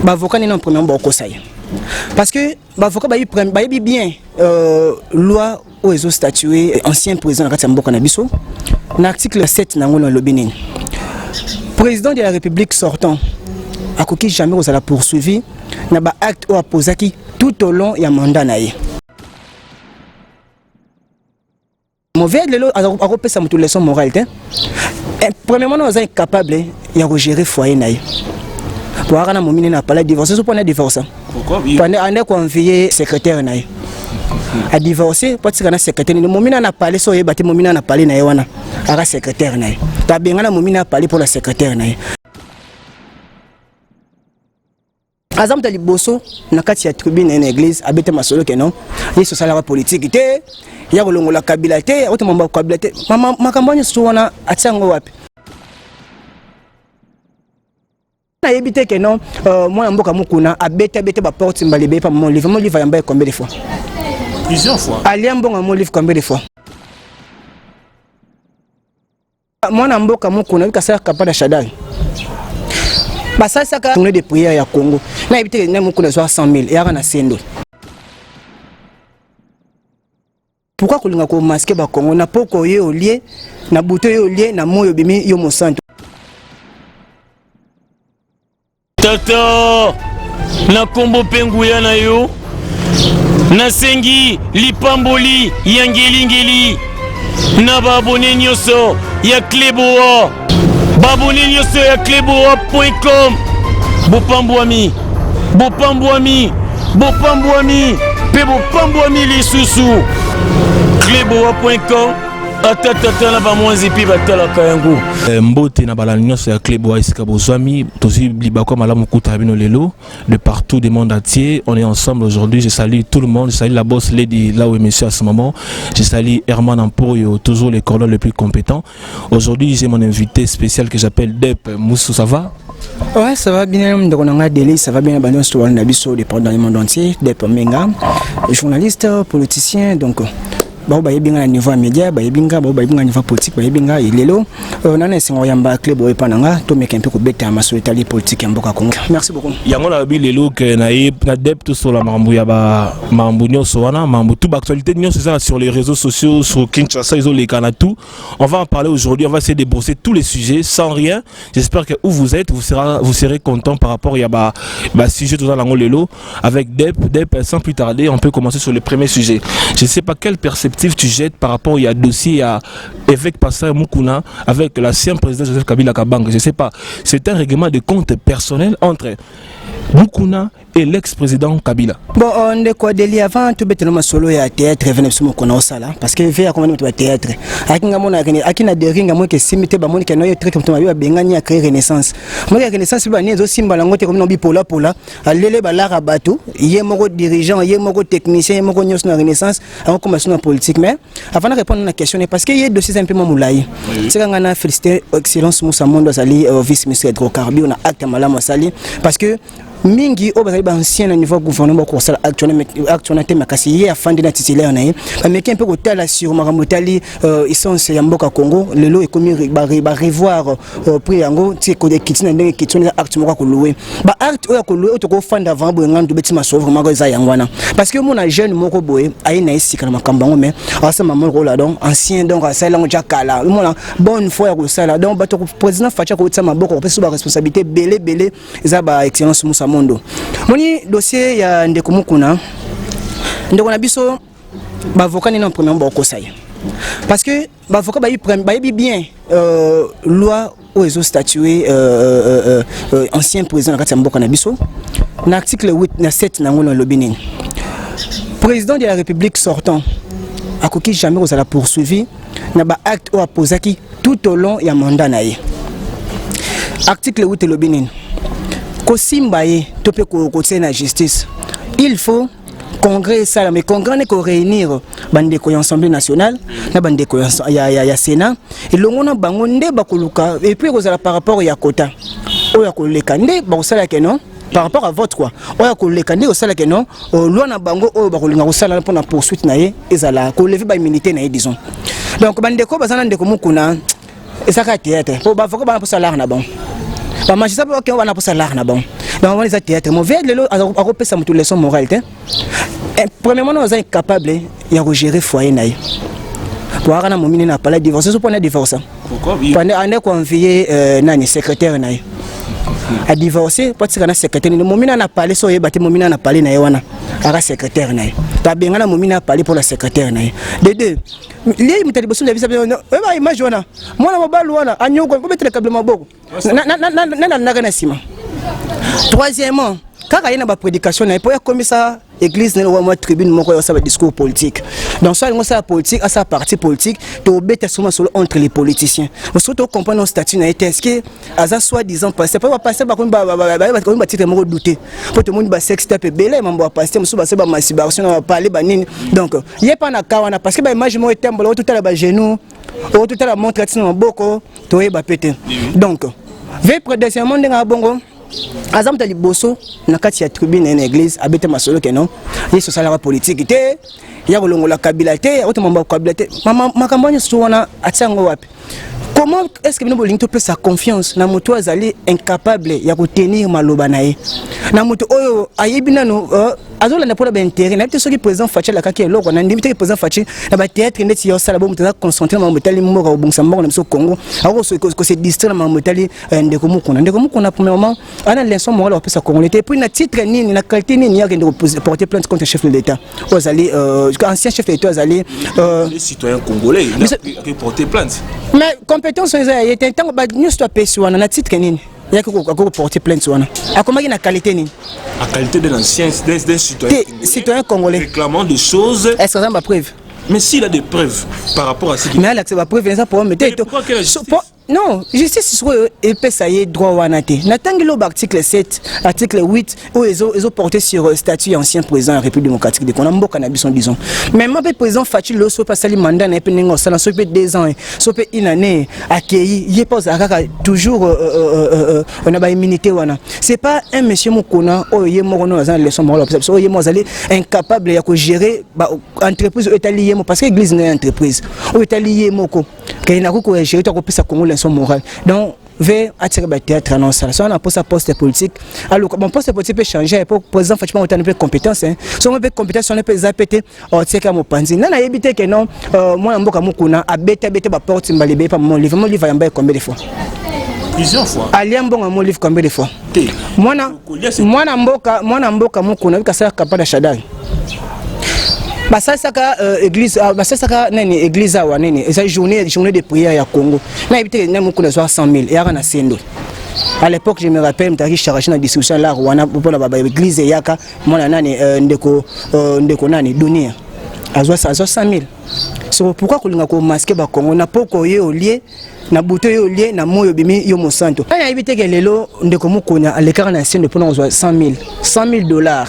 Baavocat nini? Premièrement, bakokosa ye parce que baavocat bayebi bien loi oyo ezostatue ancien président na kati ya mboka na biso. Na article 7 nango, na lobi nini? Président de la République sortant akoki jamais kozala poursuivi na baacte oyo apozaki tout au long ya mandat na ye. Mauvais lelo akopesa moto leçon morale te. Premièrement, no aza incapable ya kogérer foyer na ye, po aka na momine na pala divorce so mpona divorce ande koenvie secrétaire na ye, adivorce po atika na secrétaire nini. Momina na pale so oyeba te, momina na pale na ye wana aka secrétaire na ye, to abenga na momina apale mpo na secrétaire na ye. Aza moto ya liboso na kati ya tribune na église abete masolo ke non, Yesu asalaka politike te, ya kolongola Kabila te, akotama Kabila te. Makambo nyonso wana atia yango wapi? Nayebi te ke non, mwana mboka Mokuna abete abete baporte mbala ebeye pa mama Olive. Mama Olive ayamba ye combien de fois? Plusieurs fois. Alia mbongo ya mama Olive combien de fois? Mwana mboka Mokuna oyoki asalaka campagne ya Shadary, basalisaka tournée de prière ya Congo. Nayebi te na Mokuna ezwaka 100 000 eyaka na sendo. Pourquoi kolinga komasquer Bakongo? Na poko ye olie, na buto ye olie, na moi obimi yo mosantu. Tata, na nkombo mpe nguya na yo, nasengi lipamboli ya ngelingeli na baabonnés nyonso ya Cleboa, baabonnés nyonso ya cleboa.com. Bopambwami, bopambwami, bopambwami mpe bopambwami lisusu. Cleboa.com, ata tata na bamwanzi mpe batalaka yango. Mbote na balandi nyonso ya Cleboa esika bozwami. Tozwi libako malamu kutana bino lelo de partout du monde entier. On est ensemble aujourd'hui. Je salue tout le monde. Je salue la boss lady là où est monsieur à ce moment. Je salue Herman Ampoyo, toujours le cordon le plus compétent. Aujourd'hui, j'ai mon invité spécial que j'appelle Dep Moussou. Ça va? Ouais, ça va bien, ndeko na ngai Deli, ça va bien. Bango nyonso na biso de dans le monde entier. Dep Menga, journaliste, politicien, donc bao bayebi nga na niveau ya média, bayebi nga, bao bayebi nga na niveau politique, bayebi nga. Lelo nana esengo yamba club oyo epa na nga, tomeka mpe kobeta masolo etali politique ya mboka Congo. Merci beaucoup. Yango nalobi lelo ke na ye na Dep, tosola makambo ya makambo nyonso wana, makambo tout, baactualité nyonso eza sur les réseaux sociaux, sur Kinshasa ezoleka na tout. On va en parler aujourd'hui, on va essayer de brosser tous les sujets sans rien. J'espère que où vous êtes, vous serez content par rapport ya ba sujet toza nango lelo avec Dep. Dep, sans plus tarder, on peut commencer sur le premier sujet. Je sais pas quelle perspective tu jettes par rapport ya dossier ya évêque pasteur Mukuna avec l'ancien président Joseph Kabila Kabange. Je sais pas, c'est un règlement de compte personnel entre Mukuna et l'ex-président Kabila. Bon, ndeko Adeli, avant tobetela masolo ya théâtre vene biso mokona osala, parce que ve akomani moto ya théâtre aki nga mona aki na deringa moke esimbi te, bamoni ke noyo treke moto mabe, babengani, ya créer Renaissance. Moki ya Renaissance mpe bani ezosimba yango te, komi na bipolapola, alele balaka bato, ye moko dirigeant, ye moko technicien, ye moko nyonso na Renaissance, akokoma so na politique. Mais avant na répondre na question, parce que ye dossier eza mpe mwa molai, tika nga na félicité excellence Moussa Mondo, azali vice ministre ya hydrocarbure, na acte ya malamu asali, parce que mingi oyo bazali baancien na niveau ya gouvernement bakosala acte wana te. Makasi ye afandi na titulaire na ye, bameki mpe kotala sur makambo etali essence ya mboka Congo. Lelo ekomi barevoir prix yango ti ekiti na ndenge ekiti wana. Eza acte moko ya kolouer, baacte oyo ya kolouer oyo tokofanda vraiment boye ngandu tobeti masolo vraiment eza yango wana, parce que omona jeune moko boye aye na ye sika na makambo yango, mais asala moko lokola donc ancien, donc asali yango ja kala. Omona bonne foi ya kosala, donc bato président Fatshi akotia maboko, kopesa baresponsabilité ebele ebele, eza ba excellence Musa Mondo. Moni dossier ya ndeko Mokuna, ndeko na biso, baavocat nini? Premièrement, bakokosa ye parce que baavocat bayebi bien loi oyo ezostatue ancien président na kati ya mboka na biso. Na article 8 na 7 nango, na elobi nini? Président de la République sortant akoki jamais kozala poursuivi na baacte oyo apozaki tout au long ya mandat na ye. Article 8 elobi nini? Kosimba ye to mpe kotia na justice, il faut congrès esalama. Mais congrès wana ekoréunir bandeko ya Assemblée nationale na bandeko ya Sénat elongo na bango nde bakoluka, et puis ekozala par rapport ya quota oyo akoleka nde bakosalaka non par rapport à vote quoi. Oyo akoleka nde kosalaka non loi na bango oyo bakolinga kosala mpona poursuite na ye, ezala kolever baimmunité na ye, disons. Donc bandeko baza na ndeko Mokuna, ezaka théâtre, po bavoka bana mposa lare na bango, bamagistrat mpe bakenge bana mposa lare na bango. Donc wana eza théâtre mauvais. Lelo akopesa moto leçon morale te. Premièrement, no aza incapable ya kogérer foyer na ye, po aka na momini na pala divorce. So mpona divorce ande koenvie nani, secrétaire na ye adivorce, po atika na secrétaire nini. Momina na pale, so oyeba te, momina na pale na ye wana aka secrétaire na ye, to abenga na momina apale mpo na secrétaire na ye. De deux, liei moto ya liboso na bisa, oyeba image wana, mwana mobali wana anyoko obetela kabila maboko, nalandaka na nsima. Troisièmement, kaka ye na baprédication na ye, mpo akomisa église nene wa mwa tribune moko osala badiscours politique. Donc so alingi osala politique, asala parti politique, tobeta so masolo entre les politiciens. Soki tocomprendre statut na ye te, est-ce que aza soi disant pasteur? Po bapasteur bakomi batitre moko doute, mpo tomoni basex tape ebele, mambo ya pasteur mosusu, basala bamasturbation na bapale banini. Donc ye mpa na ka wana, parce que baimage moko etambola, oyo totala bagenou, oyo totala montre atina maboko, toyeba pe te. Donc ve deuxièmement, ndenge abongo aza moto ya liboso na kati ya tribune na ye na église, abete masolo ke non, yesu asalaka politike te, ya kolongola Kabila te, akota mambo ya Kabila te. Makambo nyonso wana atia yango wapi? Comment est ce que bino bolingi topesa confiance na moto oyo azali incapable ya kotenir maloba na ye, na moto oyo ayebi nano azolanda mpona baintérêt? Nayebi te soki président Fatshi alakaki eloko. Na ndimi teke président Fatshi na bathéâtre ndeti ya osala bo, moto aza concentré na makambo etali mboka, kobongisa mboka na biso Congo, akokose distraire na makambo etali ndeko Mokuna. Ndeko Mokuna, premièrement, ana leçon morale akopesa Congolais te. Et puis na titre nini, na qualité nini yakende porter plainte contre chef de l'État oyo azali ancien chef de l'État, azali Les citoyens congolais, il a porté plainte. Mais compétence oyo eza ya ye te. Ntango nyonso to apesi wana, na titre nini yaki akoki plainte wana? Akomaki na qualité nini? En qualité d'un ancien, d'un citoyen. Te, citoyen congolais réclamant des choses. Est ce que aza bapreuve? Mais s'il a des preuves par rapport à ce qui Mais alakisa bapreuve, eza problème te. Pourquoi quelle justice? Non, justice sikoyo epesa ye droit wana te. Natangi loba article 7, article 8 oyo ezoporte sur statut ya ancien président ya République démocratique de Congo, mboka na biso, disons. Mais ma mpe président Fatshi lelo, soki mpe asali mandat na ye mpe ndenge osala, soki mpe 2 ans, soki mpe une année, akei, ye mpe ozala kaka toujours na baimmunité wana. C'est pas un monsieur Mokona oyo ye moko no aza na leçon morale apesa biso, oyo ye moko azali incapable ya kogérer entreprise oyo etali ye moko, parce que église na ye entreprise oyo etali ye moko, kei nakoki kogérer to akopesa Congo leçon morale. Donc ve atika bathéâtre ana osala. So wana aposa poste politique, aluka bon poste politique mpe change, po président Fatshi mpe otani mpe compétence songo mpe compétence wana mpe eza mpe te. Otieka mopanzi nani ayebi te ke non, mwana mboka Mokuna abete abete baporte mbala ebeye pa mama Olive. Mama Olive ayamba ye combien de fois? Plusieurs fois. Alia mbongo ya mama Olive combien de fois? Mwana mwana mboka Mokuna abika asala campagne ya Shadary, basalisaka église, basalisaka nani, église awa nini, eza journée de prière ya Congo. Nayebi te nani Mokuna azwaka 100 000 eyaka na Sendo. À l'époque, je me rappelle, mutaki chargé na distribution lar wana mpona baéglise eyaka, mwana nani, ndeko nani, Dunia azwa 100 000. So pourquoi kolinga komasquer Bakongo na poko ye olie na buto, ye olie na moi, obimi yo mosanto? Nani ayebi teke lelo ndeko Mokona alekaka na Sendo mpona kozwa 100 000, 100 000 $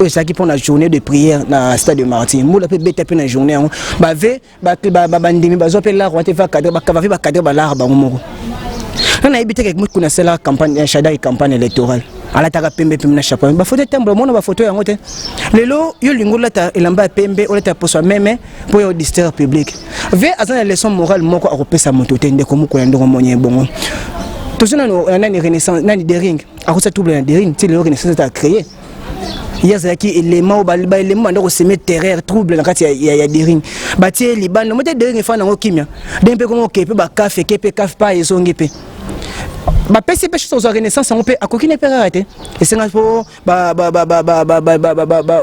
oyo ezalaki mpona journée de prière na stade de Martyr? Mbula mpe beta mpe na journée yango, bave bandimi bazwa mpe lar wana te, bave bacadre balar bango moko. Nga nayebi te ke Mokuna asalaka campagne Shadary, campagne électorale, alataka pembe pembe na chapeau. Bafoto etambola, omona bafoto yango te. Lelo yo olingi olata elamba ya pembe, olata poso ya meme mpo yo distraire public. Ve aza na leçon morale moko akopesa moto te. Ndeko Mokuna, ndeko moni bongo tozwi nano nani, Renaissance nani, Daring akosa trouble na Daring ti lelo. Renaissance ata créé, ye azalaki élément oyo baélément banda kosemer terreur, trouble na kati ya Daring. Batie libanda mo te, Daring efanda yango kimia de mpe kongo oke mpe bakafe eke mpe kafe pa ezongi mpe bapesi mpe chance kozwa Renaissance yango mpe akoki ne mpe kaka te. Esenga mpo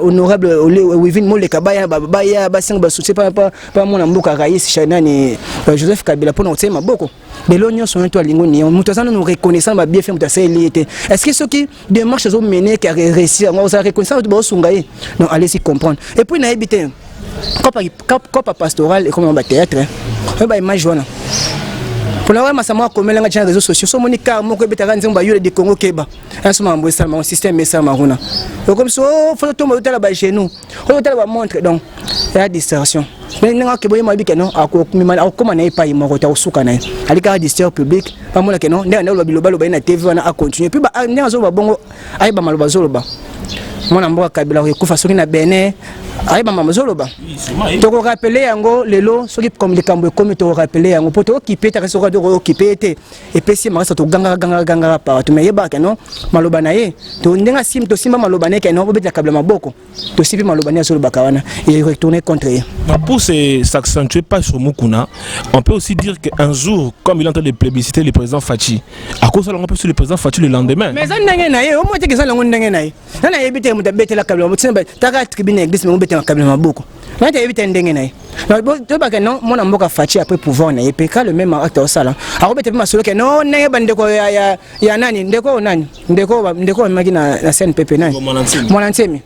honorable Wivine Moleka baya basenga basoutien pa mwana mboka rais nani, Joseph Kabila, mpona kotia maboko. Lelo nyonso wana to alingi oni moto aza nano reconnaissant babienfait moto asaleli ye te. Est ce que soki démarche ezomene ke réussir yango, ozala reconnaissant, bato baosunga ye? Non, allez-y comprendre. Et puis nayebi te, copa pastoral ekoma bathéâtre oyo, baimage wana mpona oyo masamo akomelanga tia na réseaux sociaux. So omoni car moko ebetaka nzembo bayule de Congo, keba so makambo esalama, système esalama kuna. Okomi so foto tombo, otala bagenou oyo, otala bamontre, donc eya distraction. Ndenge ake boyema, yebi ke non, akokóma na ye epai moko te, akosuka na ye, ali kaka distraire public. Bamona ke non, ndenge aloba bilobaloba ye na TV wana, acontinue. Puis ndenge azoloba bongo, ayeba maloba azoloba. Mwana mboka Kabila ekufa soki na Benin. Ayeba mama ozoloba, tokorappeler yango lelo. Soki comme likambo ekomi, tokorappeler yango mpo tookipe taka. Soki tokookipe ye te, epesi ye makasi, togangaka gangaka gangaka partout. Mais yebaka no maloba na ye to ndenge asimbi, tosimba maloba na ye ke no obetela kabila maboko. Tosimbi maloba na ye, azolobaka wana e retourner contre ye. Donc, pour s'accentuer pas sur Mukuna, on peut aussi dire qu'un jour, comme il est en train de plébisciter le président Fatshi, à cause de peu sur le président Fatshi le lendemain. Mais eza ndenge na ye, omoi teke eza nango ndenge na ye. Na nayebi te, moto abetela kabila maboko taka tribune ya église, me obetela kabila maboko na te, yebi te ndenge na ye. Toyebaka non, mwana mboka Fatshi, après pouvoir na ye mpe ka le même acte osala, akobeta mpe masolo ke non, ndenge bandeko ya nani, ndeko nani, ndeko bamemaki na CNPP, nani, Mwana Nsemi,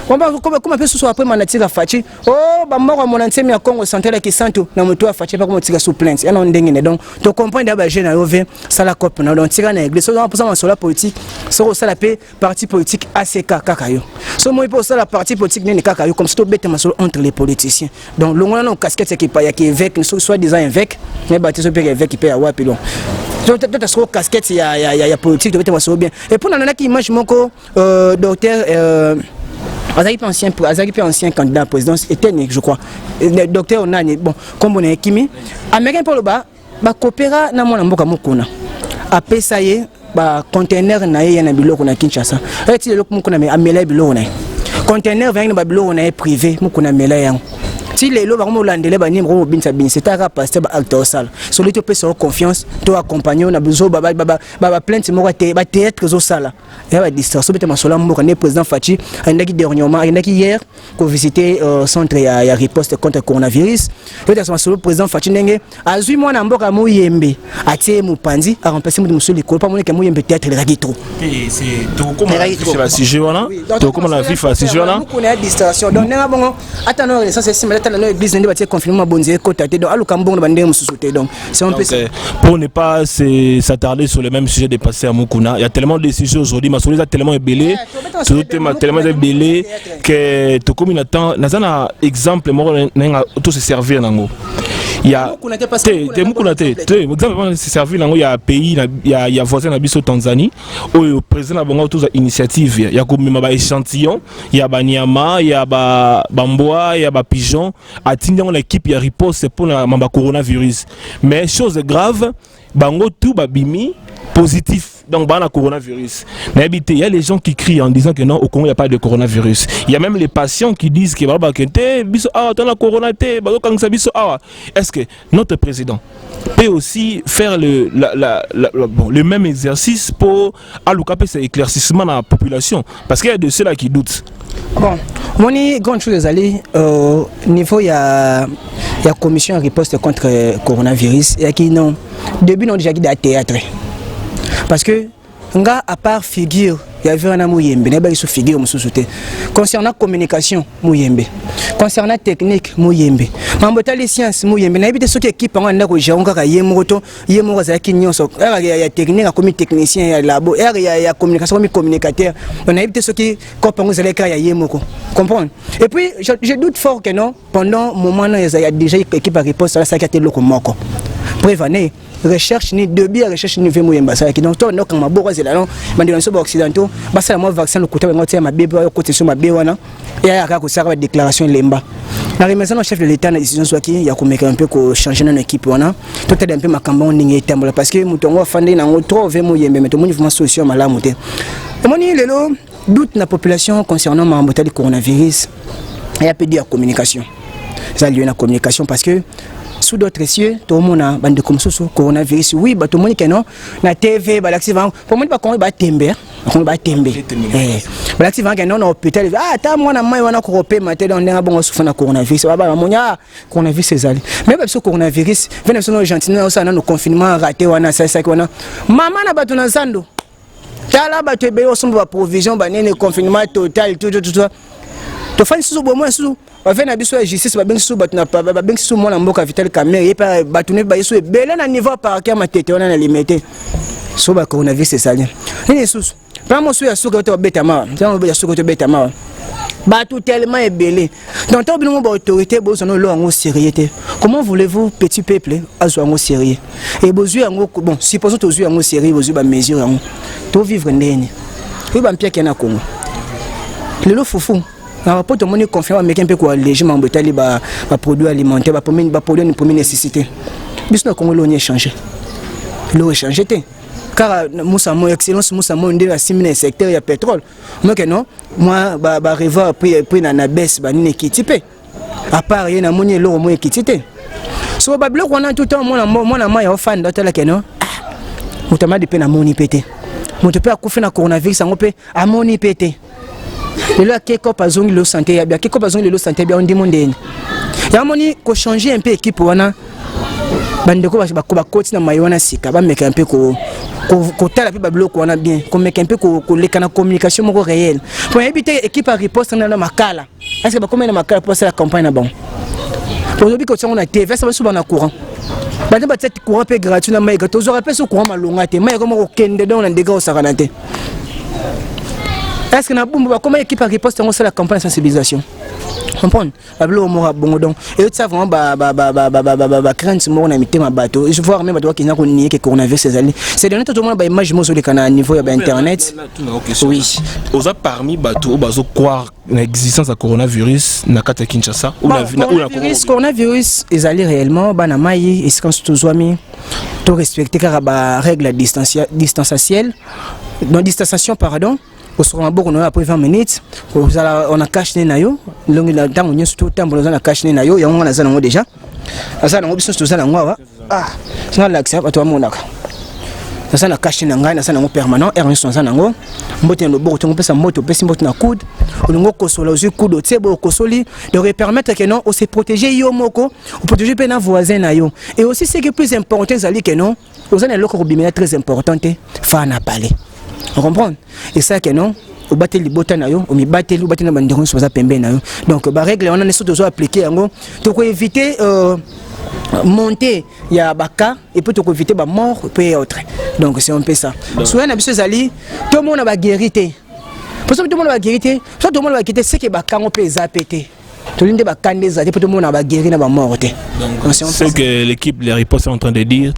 koma mpe susu après mana tika Fatshi o bamoko ya Mwana Nsemi ya Congo Central ya Kisantu na motu ya Fatshi mpe koma tika sous plainte yana ndenge ne. Donc tocomprendre ya bajeune na yo ve sala cope na yo. Donc tika na église. Soki mposa masolo ya politique, soki osala mpe parti politique ACK kaka yo, so moi mpe osala parti politique nini kaka yo, comme si tobeta masolo entre les politiciens. Donc longola na casquette ya kipa ya ki évêque, soit disant évêque, nayeba te so mpe évêque mpe ya wapi. Donc tota soko casquette ya politique, tobeta masolo bien. Et puis nananaki image moko, docteur azalaki mpe ancien candidat à présidence etene, je crois, docteur nani, bon, kombo na ye kimi américain, mpo aloba bakopera na mwana mboka mokuna, apesa ye baconteneur na ye ye na biloko na Kinshasa. Eti lelo mokuna amela ye biloko na ye, conteneur vayaki na babiloko na ye privé, mokuna amela yango. Ti lelo bango molandele banini, bango mobinisa binisa etaka pasteur baacte osala soli. Topesa yo confiance, to accompagne yo na biso. Baplainte moko bathéâtre ezosala ya badistraction, bete masolo ya mboka. Nde président Fatshi ayendaki dernièrement, ayendaki hier kovisiter centre ya riposte contre coronavirus. Oyetasa masolo président Fatshi, ndenge azwi mwana mboka Moyembe, atie ye mopanzi, aremplace moto mosusu likolo mpo amoneke Moyembe théâtre elekaki trop. Sujet wana, tokóma na vif ya sujet wana. Mokuna ya distraction. Donc ndenge bongo, ata no renaissance esimba, ata na église nde batie confinement, mabonzi ekota te. Donc aluka mbongo na bandenge mosusu te. Donc c'est un peu ça. Pour ne pas s'attarder sur le même sujet de passer à Mukuna, il y a tellement de sujets aujourd'hui, masolo eza tellement ebele, tellement ebele que tokomi na temps. Naza na exemple moko nanga to se servir nango ya te te Mukuna te te exemple moko se servir nango ya pays ya voisin na biso Tanzanie, oyo président na bango tozwa initiative ya komema baéchantillon ya banyama, ya bambwa, ya bapigeon, atindi yango na équipe ya riposte mpona mamba coronavirus. Mais chose grave, bango tout babimi positif, donc bah, coronavirus. Mais il y a les gens qui crient en disant que non, au Congo il n'y a pas de coronavirus. Il y a même les patients qui disent que bah, que te biso ah t'as la corona te bah ça biso ah. Est-ce que notre président peut aussi faire le la, la, la, bon, le même exercice pour aluka cet éclaircissement dans la population? Parce qu'il y a de ceux-là qui doutent. Bon, moni grande chose ezali niveau ya commission ya riposte contre coronavirus eyaki non début non déjà ki da théâtre, parce que nga, à part figure ya vieux wana Moyembe, nayebaki so figure mosusu te concernant communication Moyembe, concernant technique Moyembe, mambo etali science Moyembe. Nayebi te soki équipe yango anda kogérer kaka ye moko to ye moko azalaki nyonso. Ere ya technique akomi technicien ya labo, ere ya communication akomi communicateur. Donc nayebi te soki cope yango ezalaki kaka ya ye moko, comprendre. Et puis je doute fort que non, pendant moment na ezali déjà équipe ya riposte asalaki ate eloko moko. Preuve ane recherche ni début ya recherche ni vieux Moyembe asalaki. Donc to ndokanga maboko, azela non, bandeko na biso baoccidentaux basala mwa vaccin lokuta, bango tia mabe mpe bayokota so mabe wana, eyaka kaka kosalaka badéclaration elemba. Na remercie no chef de l'État na décision zwaki ya komeka mpe kochange nano équipe wana. Totala mpe makambo yango ndenge etambola, parce que moto yango afandeli nango trop vieux Moyembe, mais tomoni vraiment solution ya malamu te. Omoni lelo doute na population concernant makambo etali coronavirus, eya mpe di ya communication, eza lieu na communication, parce que sous d'autres cieux tomona bandeko mosusu coronavirus, oui, bato omoni ke non, na TV balakisi bango, pomoni bakongo batembe, bakongo batembe, balakisi bango ke non, na hôpital, ah, ata mwana mai wana kokopema te. Donc ndenge bongo sufa na coronavirus, baba bamoni, ah, coronavirus ezali. Mais babiso coronavirus ve na biso no Argentine osala nano confinement raté wana, asalisaki wana mama na bato na zando. Tala bato ebele osomba baprovision banene, confinement total, tout tout tout. Tofandi susu bomoi susu bave na biso ya justice, babengi susu bato, babengi susu mwana mboka Vital Kamerhe, ye mpe bato ne baye so ebele na niveau ya parquet ya Matete wana na Limete. So ba coronavirus ezali nini susu mpa mosusu ya suka to babeta mawa, ya suka tobeta mawa, bato tellement ebele. Donc ntango bino mo baautorité bozwa no elo yango sérieux te, comment voulez-vous petit peuple azwa yango sérieux? E bozwi yango, bon, supposons tozwi yango sérieux, bozwi bamesure yango, tovivre ndeni oyo bampiaki na Congo lelo? Fufu Na rapport tomoni confinement, bameki mpe koalléger mambo etali baproduit alimentaire, baproduit de première nécessité. Biso na Congo, eloni échange, eloko échange te. Kaka Musa Mo, excellence Musa Mo, nde asimbi na secteur ya pétrole. Moke non, mwa barevoir prix na baisse, banini ekiti mpe. À part ye, namoni eloko mo ekiti te. So babiloko wana tout temps, mwana mai ofanda, otalake no moto amadi mpe namoni mpe te. Moto mpe akufi na coronavirus yango mpe amoni mpe te. Lelo akekope azongi, lelo santé ya bien. Akekope azongi, lelo santé ya bien. Ondimo ndeni yango moni kochanger mpe équipe wana. Bandeko bakoti na mai wana sika, bameka mpe kotala mpe babiloko wana bien, komeka mpe koleka na communication moko réelle, po nayebi te équipe ya riposte na makala. Est ce que bakomi na makala mpo basala campagne na bango? Olobi kotiango na TV ese basuba na courant, bate batia courant mpe gratuit na mai. Tozwaka mpe so courant malonga te, mai ekoma kokende donc na ndenge osakana te. Est ce que na Bumbu bakoma équipe ya riposte yango osala campagne de sensibilisation? Comprendre babiloko moko ya bongo. Donc eyotia vraiment bacrainte moko na mitema bato, voire même bato bakenda konier ke coronavirus ezali. C'est dernier tozomona baimage moko ozoleka na niveau ya bainternet. Oui, oza parmi bato oyo bazocroire na existence ya coronavirus na kati ya Kinshasa? Coronavirus ezali réellement. Bana mai, esika nyonso tozwami, torespecte kaka barègle distanciatielle, non, distanciation, pardon. Kosoka maboko na yo après 20 minutes, kozala ona cache-nez na yo longi na ntango nyonso. Totambola, oza na cache-nez na yo. Yango nga naza nango déjà, naza nango, biso toza nango awa. Ah, nalakisa bato bamonaka naza na cache na ngai, naza nango permanent, heure nyonso naza nango. Mbote na loboko, tongo opesa mbote, opesi mbote na coude. Olingi okosola, ozwi coude, otie boye, okosoli. Donc epermettre ke non, ose protéger yo moko, oprotéger mpe na voisin na yo. Et aussi, ce qui est plus important ezali ke non, oza na eloko kobimela très important te, fa na palais. Comprendre esalaka non, obateli libota na yo, omibateli, obateli na bandeko nyonso baza pembeni na yo. Donc barègle wana nyonso tozo appliquer yango, tokoéviter montée ya bacas et puis tokoéviter bamort mpe autre. Donc c'est un peu ça. Soya na biso ezali tomona baguéri te, po soki tomona baguéri te, so tomona baguéri te, seke bakango mpe eza pe te. Tolingi nde bakanda eza te, mpo tomona baguéri na bamort te. Ce que l'équipe les ripostes est en train de dire,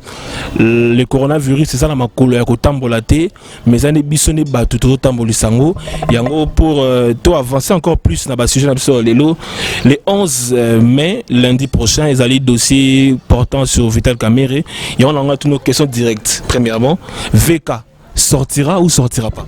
le coronavirus eza na makolo ya kotambola te, mais eza nde biso nde bato tozotambolisa yango yango. Pour to avancer encore plus na basujet na biso lelo, le 11 mai, lundi prochain, ezali dossier portant sur Vital Kamerhe. Yango nanga tuna question directe. Premièrement, VK sortira ou sortira pas?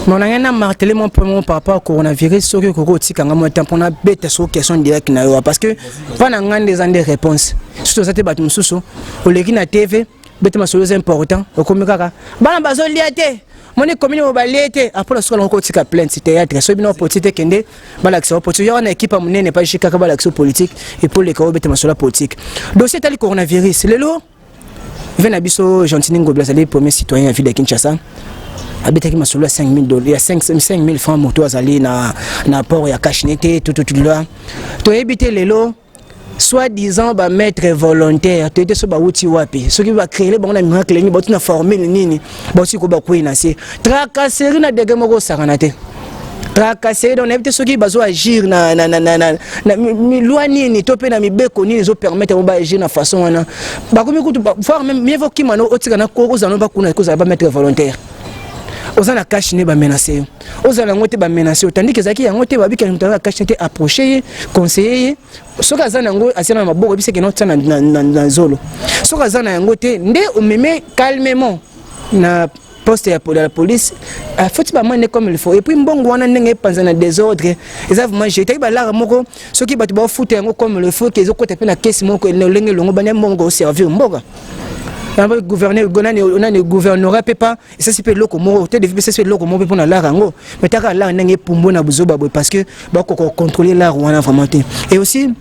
Bon, na ngai na martelé mon premier par rapport au coronavirus. Soki okoki otikanga mwa temps mpona beta soko question directe na yo, parce que mpa na ngai nde eza nde réponse. Soki toza te, bato mosusu oleki na TV, beta masolo eza important, okomi kaka bana bazolia te, moni commune oyo balie te. Apres na suka nango, kotika plainte théâtre. Soki bino politique te, kende balakisa yo politique. Yo wana équipe ya monene pa kaka balakisa yo politique epo oleka obeta masolo ya politique. Dossier etali coronavirus, lelo ve na biso Gentiny Ngobila azali premier citoyen ya ville ya Kinshasa, abetaki masolo ya 5000, ya 5000 francs. Moto azali na port ya cache-nez te, tututula toyebi te. Lelo soi-disant bamaître volontaire, toyebi te so bawuti wapi, soki bacréele bango na miracle nini, bauti na formule nini, bauti ko bakwei na se tracasserie na degré moko osakana te, tracasserie. Donc nayebi te soki bazo agir na loi nini to mpe na mibeko nini ezopermettre bango baagir na façon wana. Bakomi kutu voire même mieux vaut kima no otika na kozala no bakuna kozala bamaître volontaire. Oza na cache-nez, bamenace yo. Ozala yango te, bamenace yo. Tandis ezalaki yango te, babikaki moto aza na cache-nez te, approche ye, conseiller ye. Soki aza na yango, aza na maboko, ebisaki no tia na zolo. Soki aza na yango te, nde omeme calmement na poste ya la police, afoti bamane comme il faut. Et puis mbongo wana, ndenge epanza na désordre, eza vraiment jetaki balara moko. Soki bato baofuta yango comme il faut, ke ezokota mpe na kesi moko lolenge elongo, bani mbongo oservir mboka, gouverneur nani, gouvernorat mpe pa esasi mpe eloko moko te, defi esasi mpe eloko moko mpe mpona lara yango. Mais taka lara ndenge epumbu na buzoba boye, parce que bakoka kocontrôler lara wana vraiment te. Et aussi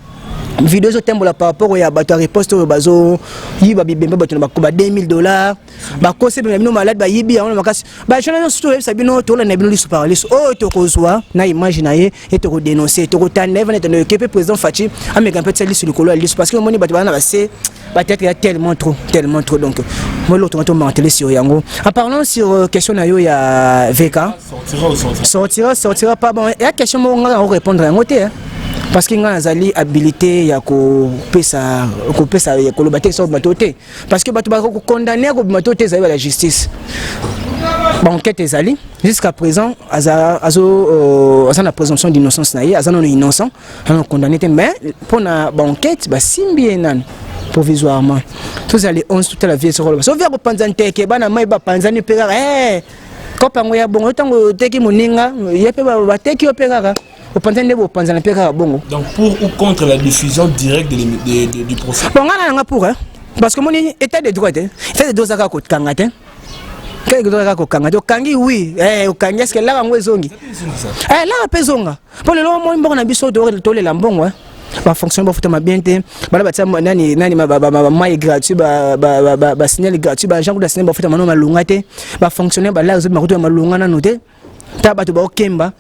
video ezotambola par rapport ya bato ya riposte oyo bazoyiba bibembe bato na bakoba 2000 $, bakosi ebemela bino malade, bayibi yango na makasi. Bajeune nyonso, toyebisa bino, tolanda bino liso par liso. Oyo tokozwa na image na ye, ye tokodénonce, tokotanda ye vana etando eke. Mpe président Fatshi ameka mpe tia liso likolo ya liso, parce que omoni bato baza na base bathéâtre ya tellement trop, tellement trop. Donc moi eloko tonga tomartele sur yango. En parlant sur question na yo ya VK sortira, sortira pas, bon, ya question moko nga na répondre yango te, parce que nga nazali habilité ya kopesa koloba te, so bato te, parce que bato bakokondamne kobima to te, ezali ba la justice. Baenquête ezali jusqu'à présent, aza azo aza na présomption d'innocence na ye, aza nano innocent, aza condamné te, mais mpona baenquête basimbi ye nano provisoirement. Tozali 11, totala vie sokoloba so via kopanza nteke, bana mai bapanzani mpe kaka kopa yango ya bongo. Ntango oteki moninga ye mpe bateki yo mpe kaka opanzani nde bopanzana mpe kaka bongo. Donc pour ou contre la diffusion directe du procès? Bon, nga na yanga pour, hein, parce que moni état de droit te, état de droit eza kaka kokanga te, kaka kaka kokanga te. Okangi, oui, okangi, est ce que laka yango ezongi? Laka mpe ezonga, mpo lelo omoni mbongo na biso tolela mbongo, bafonctionnaire bafutama bien te, bala batia nani nani mai gratuit, basignal gratuit, baagent kuta signal bafutama no malonga te, bafonctionnaire balaka ezobima kutu ya malonga nano te. Ta bato baokemba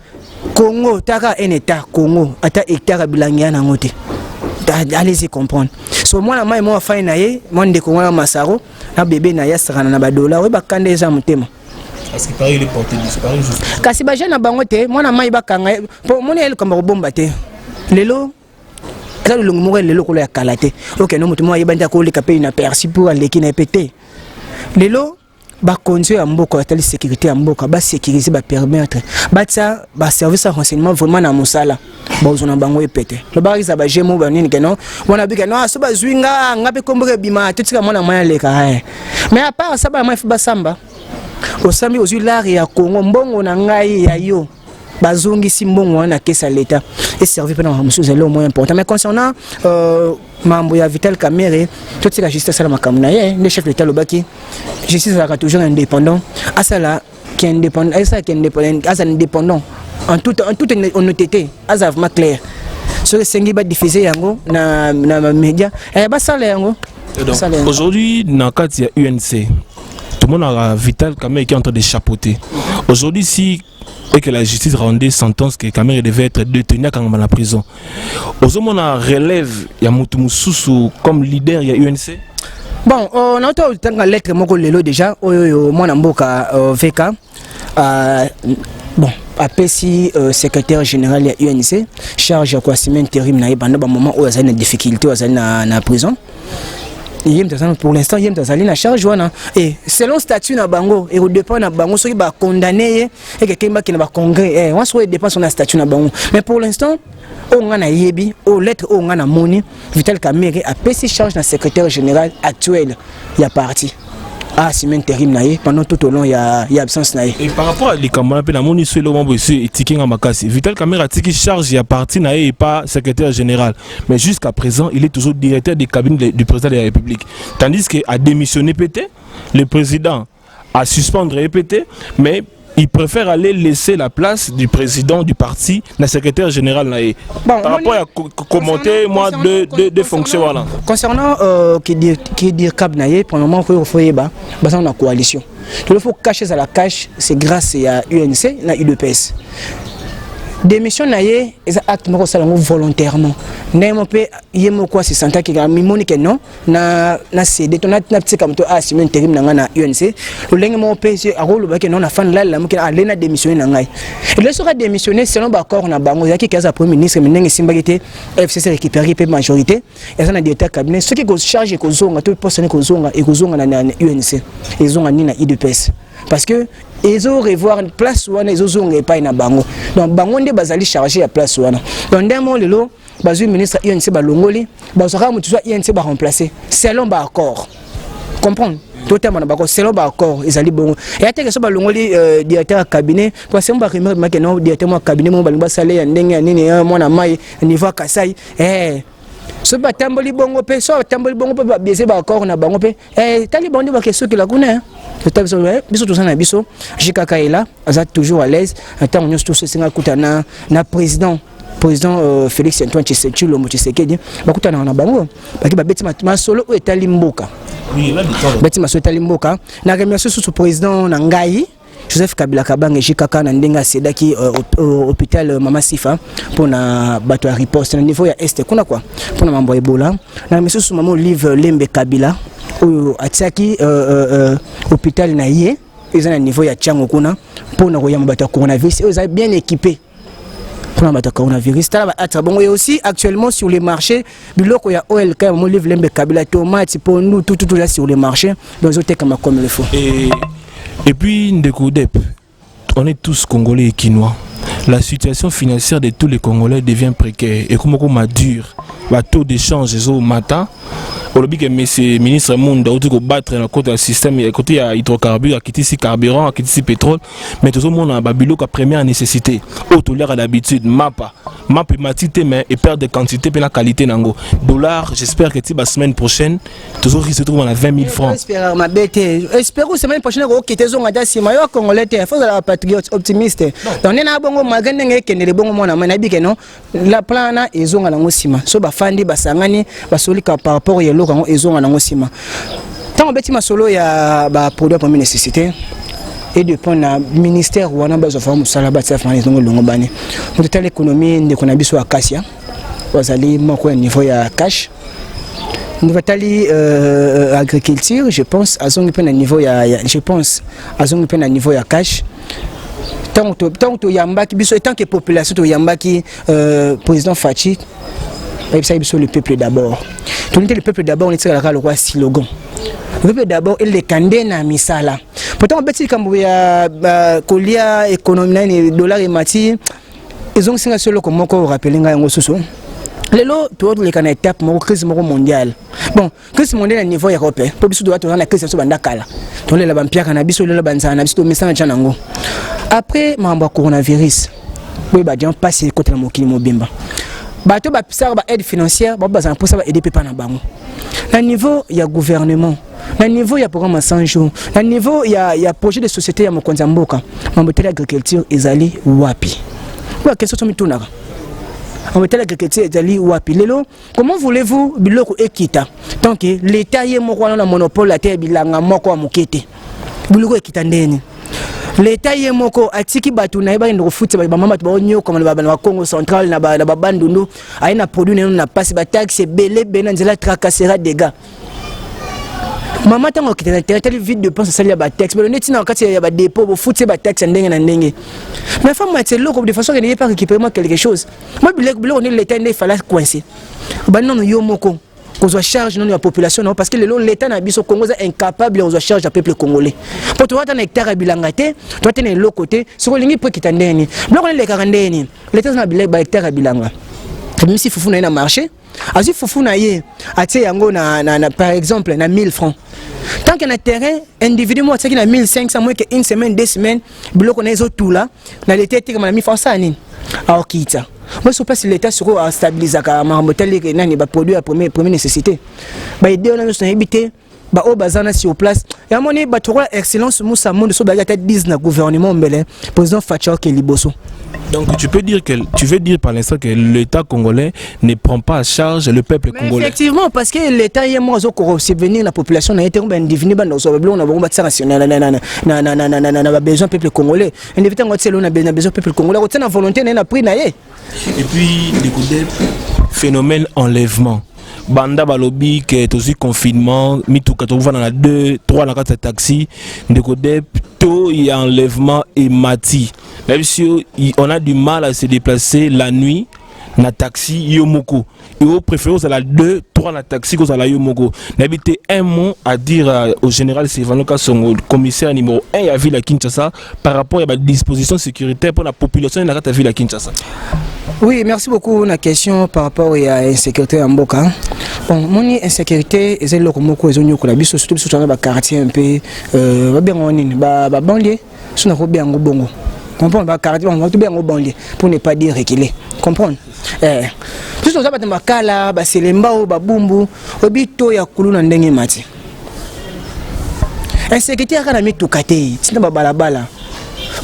Congo, taka un état Congo ata hectare ya bilangi ya nango te. Allez-y comprendre. So mwana mai moko afai na ye, mwa ndeko wana Masaro na bebe na ye asakana na badola oyo bakanda eza motema. Kasi bajeune na bango te, mwana mai bakanga ye mpo moni ye likambo kobomba te. Lelo eza lolongo moko lelo lokola ya kala te. Okende moto moko ayebani te akoleka mpe inaperçu mpo aleki na ye mpe te. Lelo bakonzi ya mboka batali sécurité ya mboka, basécuriser, bapermettre batia baservice ya renseignement vraiment na mosala, bazwa na bango epete. Lobaka eza bagemo banini keno wana bika no so bazwi nga nga mpe komboka ebima, totika mwana mai aleka. Mais à part ça, bana mai basamba, osambi, ozwi lare ya Congo, mbongo na ngai ya yo, bazongisi mbongo wana na caisse ya l'État, eservi mpe na makambo mosusu, ezali au moins important. Mais concernant mambo ya Vital Kamerhe, totika justice asala makambo na ye. Nde chef de l'État alobaki justice azalaka toujours indépendant, asala ki indépendant, asala ki indépendant, azala indépendant en toute honnêteté, azala vraiment clair. Soki esengi badiffuser yango na bamédia, basala yango. Donc, aujourd'hui, dans le cadre ya UNC, tout le monde a Vital Kamerhe qui est en train de chapeauter. Aujourd'hui, si et que la justice rendait sentence que Kamerhe devait être détenu à la prison, aujourd'hui, on a relève ya mutu mususu comme leader ya UNC. Bon, nauta otanga lettre moko lelo déjà oyo mwana mboka VK bon apesi secrétaire général ya UNC charge ya koassumer intérim na ye banda bamoment oyo azali na difficulté, oyo azali na prison. Ye moto azali pour l'instant, ye moto azali na charge wana. Et selon statut na bango, ekodépend na bango soki bakondamner ye ekekei bakende bacongrès wana, soki edépend so na statut na bango. Mais pour l'instant, oyo ngai nayebi, oyo lettre oyo ngai namoni, Vital Kamerhe apesi charge na secrétaire général actuel ya parti aassume intérim na ye pendant tout au long ya absence na ye. Et par rapport à likambo wana mpe, namoni so eloko moko esi etiki nga makasi. Vital Kamerhe atiki charge ya parti na ye epa secrétaire général, mais jusqu'à présent il est toujours directeur de cabinet du président de la République, tandis que a démissionné mpe te, le président a suspendre ye mpe te, mais il préfère aller laisser la place du président du parti na secrétaire général na ye. Bon, par rapport à commenter moi deux fonctions voilà. Concernant qui dire cap na ye, pour le moment faut faut yeba baza na coalition. Il faut cacher à la cache, c'est grâce à UNC na UDPS. Démission na ye eza acte moko osala yango volontairement, ndenge mo mpe ye moko asesantaki mimoni ke non, na cédé to natika moto aassume intérim na ngai na UNC. Lolenge moko mpe akolobaki non, na fane lalela moke ale na démissionné na ngai. Ele soki adémissionné selon baaccord na bango, ezalaki ke aza premier ministre, mais ndenge esimbaki te, FCC récupéraki mpe majorité, eza na directeur cabinet. Soki charge ekozonga to poste ekozonga, ekozonga na UNC, ezonga nini na UDPS, parce que ezo revoir place wana, ezozonga epai na bango. Donc bango nde bazali chargé ya place wana. Donc nde mo lelo bazwi ministre UNC, balongoli, bazwaka motu zwa UNC, baremplacer selon baaccord. Comprendre, totamba na bako selon baaccord ezali bongo. Eya teke so balongoli directeur ya cabinet po selon barumeur make no directeur mwa cabinet moko balingi basala ya ndenge ya nini, mwana mai niveau ya Kasai. Soki batamboli bongo mpe, so batamboli bongo mpe babiese baaccord na bango mpe, tali bango nde bakesokela kuna. Biso biso toza na biso JKK ela aza toujours à l'aise ntango nyonso. Toso esenga kuta na président Félix Antoine Tshilombo Tshisekedi, bakutanaka na bango, baki babeti masolo oyo etali mboka, beti masolo etali mboka. Na remercie susu président na ngai Joseph Kabila Kabange JKK na ndenge asedaki hôpital Mama Sifa mpona bato ya riposte na niveau ya Est kuna kwa mpona mambo ya Ebola. Na misusu mama Olive Lembe Kabila oyo atiaki hôpital na ye eza na niveau ya Tiango kuna mpona koyamba bato ya coronavirus, oyo eza bien équipé mpona bato ya coronavirus. Tala baatre bongo. Et aussi actuellement sur le marché, biloko ya OLK ya mama Olive Lembe Kabila, tomate, pondu, tout tout là sur le marché, donc ezotekama comme il faut. Et Et puis ndeko Dep, on est tous Congolais et Kinois. La situation financière de tous les Congolais devient précaire et comme comme dur, ba taux d'échange ezo mata. Olobi ke monsieur ministre Munda auti ko battre na côté ya système ya côté ya hydrocarbures, akitisi carburant, akitisi pétrole, mais tozomona ba biloko ya première nécessité oyo toliaka d'habitude, mapa mapa emati te, mais eperdre de quantité mpe na qualité nango. Dollar, j'espère que ti ba semaine prochaine tozo risque tokoma na 20 000 francs. Espérer mabe te, espérer semaine prochaine okokita, ezonga ta nsima. Yo Congolais te, faut ozala patriote optimiste. Donc nde na bongo, malgré ndenge ekendele bongo, mwana mai nayebi ke non, la plan wana ezonga nango nsima. So bafandi, basangani, basolika par rapport ya eloko yango, ezonga nango nsima. Ntango obeti masolo ya baproduit ya première nécessité, et dépend na ministère wana, bazwa fama mosala, batia fama ezongo elongo bani. Moto tala économie, ndeko na biso ya Kasia bazali moko ya niveau ya cash. Ndeko atali agriculture, je pense azongi mpe na niveau ya, je pense azongi mpe na niveau ya cash. Ntango toyambaki biso tant que population, toyambaki président Fatshi, bayebisaki biso "le peuple d'abord". Tolingi te le peuple d'abord netikalaka lokwa slogan. Le peuple d'abord eleka nde na misala. Pourtant obeti likambo ya kolia, économie nani, dollar emati, ezongisinga so eloko moko, orappeler ngai yango susu. Lelo toleka na étape moko, crise moko mondiale. Bon, crise mondiale na niveau ya Europe, mpo biso toza toza na crise biso banda kala. Tolela bampiaka na biso, lela banzala na biso, tomesana tia nango. Après makambo ya coronavirus, boyeba dia mpasi ekotela mokili mobimba. Bato bapisaka ba aide financière, bao bazala mposa baaider mpe mpa na bango na niveau ya gouvernement, na niveau ya programme ya 100 jours, na niveau ya projet de société ya mokonzi ya mboka. Mambo etali agriculture ezali wapi? Oyo question so mitunaka. Mambo etali agriculture ezali wapi lelo? Comment voulez-vous biloko ekita tant que l'État ye moko wana na monopole ate ya bilanga moko ya moke te? Biloko ekita ndeni? L'État ye moko atiki bato na ye bakende kofutisa bamama, bato baonyokama na Bakongo Central, na Babandundu. Aye na produit na ye na mpasi, bataxe ebele ebele na nzela, tracasserie, dégâts. Mama ntango akita na terrain, tali vide dépense asali ya bataxe belo neti na kati ya badépôt, bofuti ye bataxe ya ndenge na ndenge. Mais fa matie eloko de façon akende ye pa récupérer moi quelque chose. Moi biloko nde l'État nde efala coincé bani nano yo moko kozwa charge nano ya population nango, parce que lelo l'État na biso Congo eza incapable ya kozwa charge ya peuple congolais, mpo toza ta na hectare ya bilanga te, toza te na eloko te. Soki olingi mpo ekita ndenge nini? Biloko nelekaka ndenge nini? L'État aza na bahectare ya bilanga, abimisi fufu na ye na marché, azwi fufu na ye, atie yango na par exemple na 1000 francs, tant que na terrain individu moko atiaki na 1500. Moins que une semaine, 2 semaines, biloko na ye ezotula na l'État, etekama na 1000 francs. Asala nini? Aokita moso mpasi. L'État sikoyo astabilisaka makambo etali nani, baproduit ya première nécessité, baide wana nyonso. Nayebi te baoyo baza na sur place. Yamoni bato lokola excellence Musa Monde, so bazali ata 10 na gouvernement, mbele président Fatshi oke liboso. Donc tu peux dire que tu veux dire par l'instant que l'État congolais ne prend pas en charge le peuple Mais congolais. Effectivement, parce que l'État ye moko azoko subvenir la population na ye te. Baindividu banda kozwa babiloko na bango, batiaka na babesoin peuple congolais. Individu ntango atia eloko na besoin peuple congolais, akotia na volonté na ye, na prix na ye. Et puis ndeko, phénomène enlèvement, banda balobi ke tozwi confinement, mituka tokovanda na 2 3 na kati ya taxi. Ndeko Dep, taux ya enlèvement emati na biso. On a du mal à se déplacer la nuit na taxi yo moko. Yo préféré ozala 2 3 na taxi kozala yo moko. Nayebi te, un mot à dire au général Sylvano Kasongo, commissaire numéro 1 ya ville ya Kinshasa, par rapport ya badisposition sécuritaire pour la population na kati ya ville ya Kinshasa. Oui, merci beaucoup na question par rapport ya insécurité ya mboka. Bon, moni insécurité eza eloko moko ezonyokola biso, surtout biso toza baquartier mpe babengango nini, babanlieue. So nakobenga yango bongo, comprendre, baquartier, bon, tobenga yango banlieue pour ne pas dire reculer, comprendre. Biso toza bato Makala, Baselemba, oyo Babumbu, oyebi to ya kulu na ndenge mati. Insécurité kaka na mituka te, ntina babalabala.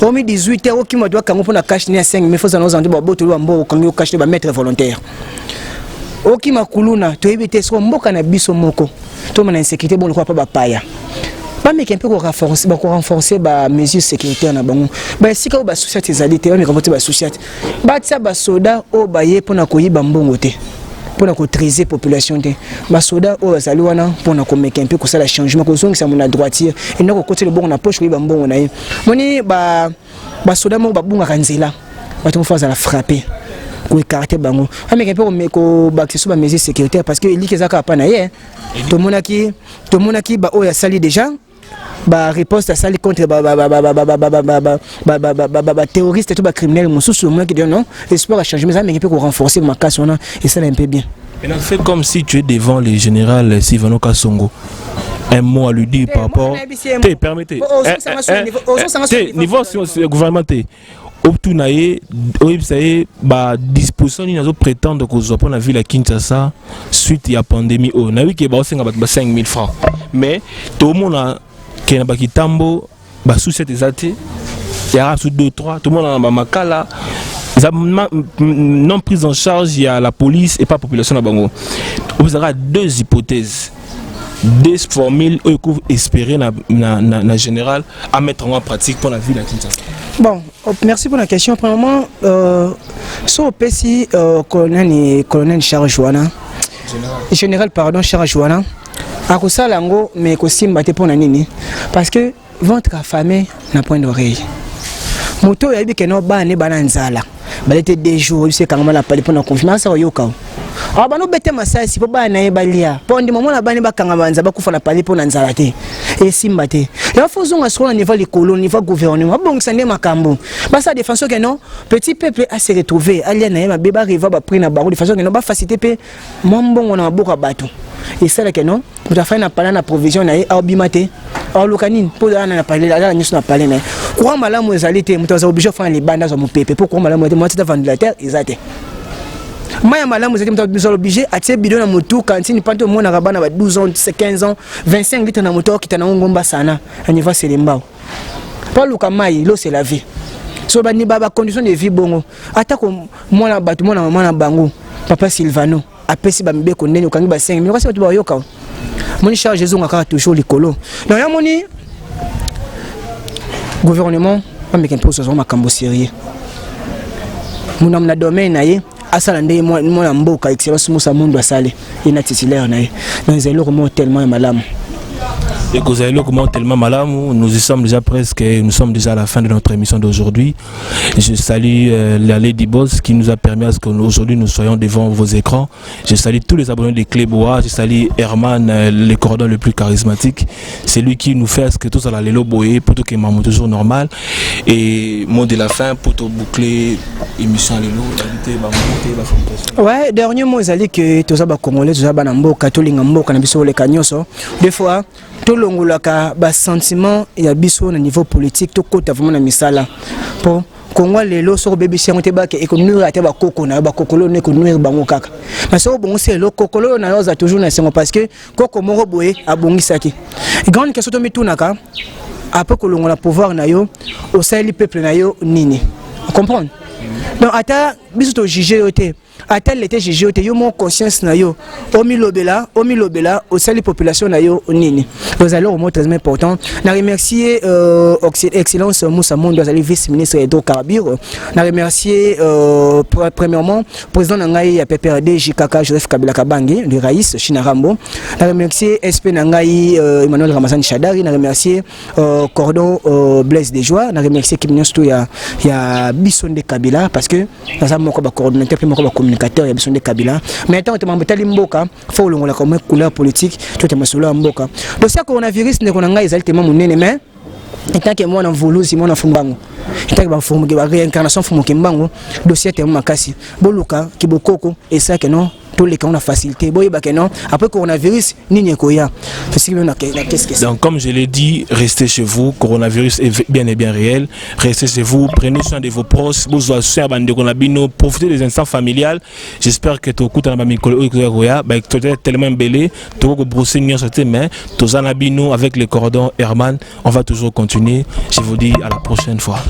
Omi 18 heures, okima bato bakango mpona cache-nez ya 5 mais fozala ozala nde babotoli bambo, okangi yo cache-nez, bamaître volontaire, okima kuluna. Toyebi te soko mboka na biso moko tomona insécurité. Bon, lokola mpa bapaya bameka mpe bakorenforcer bamesure sécuritaire na bango, baesika oyo basous-ciat ezali te, bameka mpo te basous-ciat batia basoda oyo baye mpona koyiba mbongo te, mpona kotriser population te, basoda oyo bazali wana mpona komeka mpe kosala changement, kozongisa mo na droiture, enda kokotela lobongo na poche, koyiba mbongo na ye. Moni basoda moko babungaka nzela, bato moko azala frappé, koécarter bango. Ameka mpe kobakisa so bamesure sécuritaire, parce que eliki eza kaka pa na ye. Tomonaki baoyo asali déjà. Ba riposte asali contre ba terroriste to ba criminel mosusu, omonaki de non, espoir ya changement eza mingi mpe korenforcer makasi wana esala un peu bien. Maintenant, fais comme si tu es devant le général Sylvano Kasongo. Un mot à lui dire par rapport. Te, permettez. Te, niveau gouvernement te. Otuna ye, oyebisa ye badisposition nini azoprétendre kozwa mpo na ville ya Kinshasa suite ya pandémie oyo. Nayebi ke baosenga bato ba 5000 francs, mais tomona ke na bakitambo basusi ete eza te, yaka su 2 3, tomona na bamakala eza non prise en charge ya la police et pas population na bango. Opesaka deux hypothèses, deux formules oyo espérer na général à mettre en pratique pour la ville ya Kinshasa. Bon, oh, merci pour la question. Premièrement, so opesi colonel charge wana, général, pardon, charge wana, akosala yango, mais ekosimba te. Mpo na nini? Parce que ventre affamé n'a point d'oreille. Moto oyo ayebi keno bana ne bana nzala balete 2 jours, oyebisi ekangama na pale mpona confinement, asa oyoka o awa bana obete masasi mpo bana na ye balia, mpo ndima mona bana bakangama nzala, bakufa na pale mpo na nzala te, esimba te. Yango fo ozonga sikoyo na niveau likolo, niveau gouvernement, babongisa nde makambo, basala de façon ke non, petit peuple a se retrouver, alia na ye mabe, barevoir baprix na bango de façon ke non, bafacilité mpe mwa mbongo na maboko ya bato, esalaka non, moto afai na pale na provision na ye, aobima te, aoluka nini mpo aza na pale, aza na nyonso na pale na ye. Courant malamu ezali te, moto aza obligé ofanda libanda, azwa mopepe mpo courant malamu te, mwa tita ventilateur eza te. Mai ya malamu ezali, moto azala obligé atie bidon na motu kantine mpa nte. Omonaka bana ba 12 ans, 15 ans, 25 litre na motu, akokita nango ngomba sana na niveau Selembao mpo aluka mai. L'eau, c'est la vie. So bani bacondition de vie bongo, atako mwana bato, mwana mama na bango, papa Silvano apesi bamibeko ndenge okangi ba 5 mille, kasi bato bayoka. Moni charge ezonga kaka toujours likolo. Donc ya moni gouvernement bameka mpe ozwa makambo sérieux, munamu na domaine na ye, asala ndenge mwana mboka Excellence Musa Mundu asali ye na titulaire na ye. Donc ezali eloko moko tellement ya malamu. Ekozala eloko moko tellement malamu. Nous y sommes déjà presque, nous sommes déjà à la fin de notre émission d'aujourd'hui. Je salue la Lady Boss qui nous a permis à ce qu'aujourd'hui nous soyons devant vos écrans. Je salue tous les abonnés de Clébois. Je salue Herman, le cordon le plus charismatique. C'est lui qui nous fait à ce que tout ça lelo boye pour que maman toujours normal. Et mot de la fin pour te boucler émission lelo, la. Ouais, dernier mot ezali que toza ba Congolais, toza bana mboka, tolinga mboka na biso koleka nyonso. Des fois tolongolaka basentiment ya biso na niveau politique, tokota vraiment na misala, mpo Kongo lelo soki obebisi yango te, bake ekonuire ate bakoko na yo, bakokolo no ekonuire bango kaka. Mais soki obongisi lelo, kokolo oyo na yo aza toujours na esengo, parce que koko moko boye abongisaki. Grande question tomitunaka: après kolongola pouvoir na yo, osaleli peuple na yo nini? Comprendre? Donc ata biso tojuge yo te, ata lete juge yo te, yo moko conscience na yo, omilobela, omilobela, osali population na yo nini? Ozali eloko moko très important. Na remercier Excellence Moussa Mondo, azali vice ministre ya hydrocarbure. Na remercier premièrement président na ngai ya PPRD JKK, Joseph Kabila Kabange, le raïs China Rambo. Na remercier SP na ngai Emmanuel Ramazani Shadari. Na remercier cordon Blaise de Joie. Na remercier équipe nyonso ya Biso nde Kabila, parce que naza moko bacoordonnateur mpe moko bacommunicateur ya Biso nde Kabila. Mais ntango te etali mboka, fo olongolaka mwa couleur politique, to te masolo ya mboka. Dossier ya coronavirus, ndeko na ngai, ezali tema monene, mais en tant que mwana mvuluzi, mwana Mbangu, en tant que bafumuki, baréincarnation Mfumuki Mbangu, dossier tema makasi, boluka kibokoko esake non, toleka ngo na facilité. Boyeba ke non, après coronavirus nini ekoya, tosiki bino na qu'est-ce. Donc, comme je l'ai dit, restez chez vous. Coronavirus est bien et bien réel. Restez chez vous, prenez soin de vos proches, bozwa soin ya bandeko na bino, profitez des instants familiales. J'espère que tokutana bamikolo oyo ekoya koya. Baactualité tellement ebele, tokoki kobrosser nyonso te, mais toza na bino avec le cordon Herman. On va toujours continuer. Je vous dis à la prochaine fois.